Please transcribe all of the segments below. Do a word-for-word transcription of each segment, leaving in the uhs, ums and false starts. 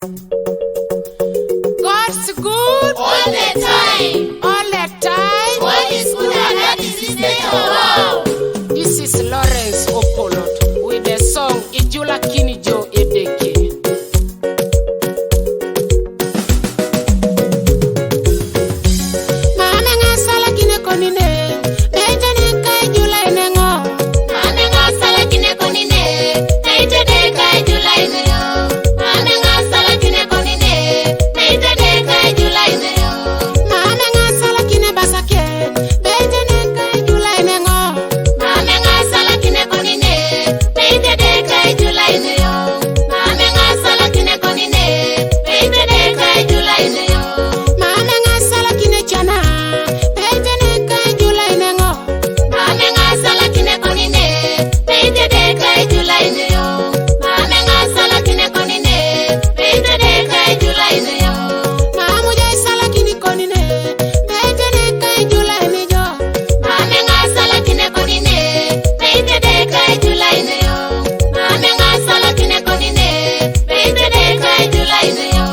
God's good. All the time. All the time. God is good and that is his nature. Wow. This is Lawrence Opolot with the song Ijula Kinijo Edeke. Mame ngasala kine konine, bete ne kai jula inengo. Mame ngasala kine konine, bete ne kai jula inengo. Mame ngasala kine konine, bete ne kai jula inengo. Mame ngasala kine basake, bete ne kai jula inengo. Mame ngasala kine konine, bete ne kai jula inengo. Mame ngasala kine konine, bete ne kai jula inengo. Mame ngasala kine chana, bete ne kai jula inengo. Mame ngasala kine konine, bete ne kai jula inengo. Mame ngasala kine konine, bete ne kai jula inengo. Mamu jai sala kine konine, bete ne kai jula inengo. Mame ngasala kine konine, bete ne kai jula inengo. Mame ngasala kine konine, bete ne kai jula inengo.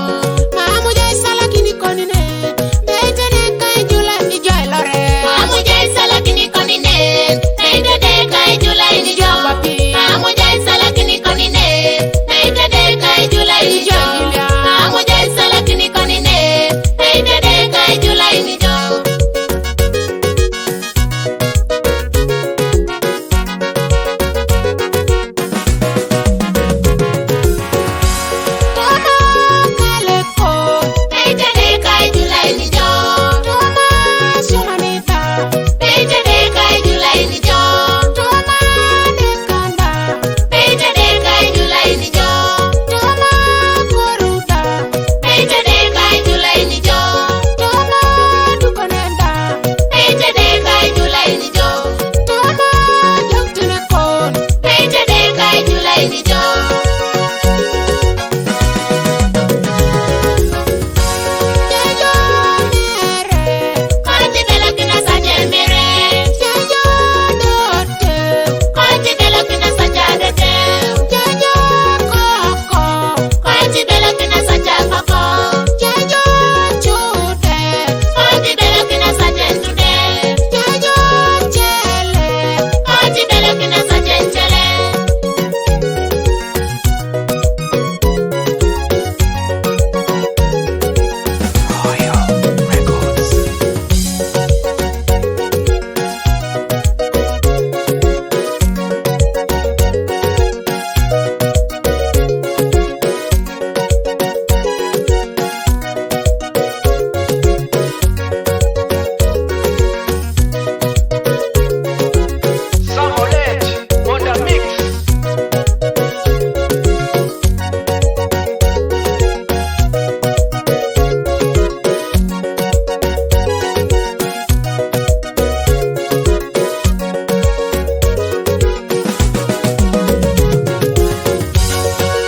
Mamu jai sala kine konine, bete ne kai jula ijo elore. Mamu jai sala kine konine, bete ne kai jula inengo. Mamu jai sala kine konine, bete ne kai jula inengo. Mamu jai sala kine konine, bete ne kai jula inengo.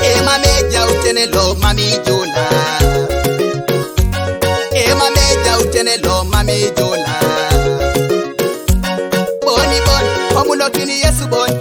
Ema meja utene lo mami jula. Ema meja utene lo mami jula. Boni bon, komulo kini Yesu bon.